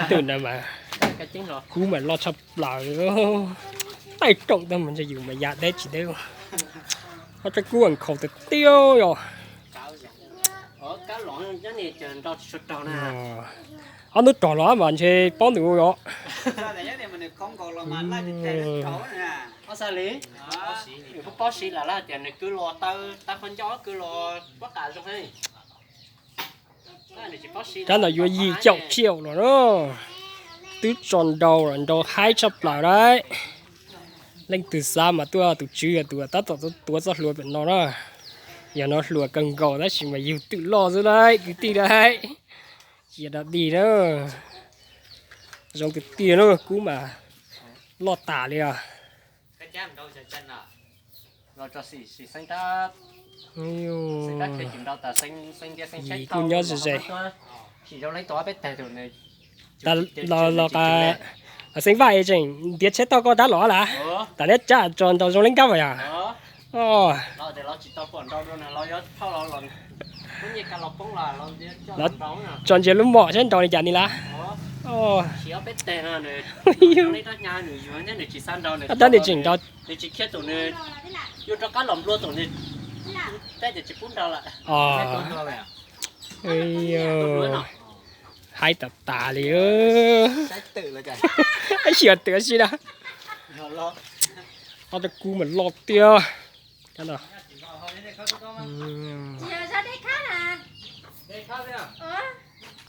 Twm na mas kub mas loj tshaj plaws, taij rooj tag mas ntshe yus mas ya deb tsis deb. Ob tsob kub nkhaus tiag tiag yog. Ob hnub rog los mas ntshe paub ntawm yom. Rab ntawd yuav yim caum tsiaum los na. Twb tso nrau los nrau haib tshaj plaws lawm. Leej twg xav mas tuaj, tus tswv yog tus tab tom tuav txoj hlua pem no na. Yog no hlua kawg nkaus tab sis mas yug twm loj xwb lawm kwv tij lawm. Cia da dig na. Zoo tiag tiag na, kub mas loj tas li os. Yim kuj nyob ze ze. Los, los xeeb Vaj es tseem ntiav tsheb tau koj rab los lawm. Tam neb tsab tso nrau zoo li nkab mas yog. Tso ntsia lub mom saib nrau li cas ni lawm. Tab nws tseem nrau. Haib tas tas li. Ib sim twm si na. Ob tug kub mas loj tiag.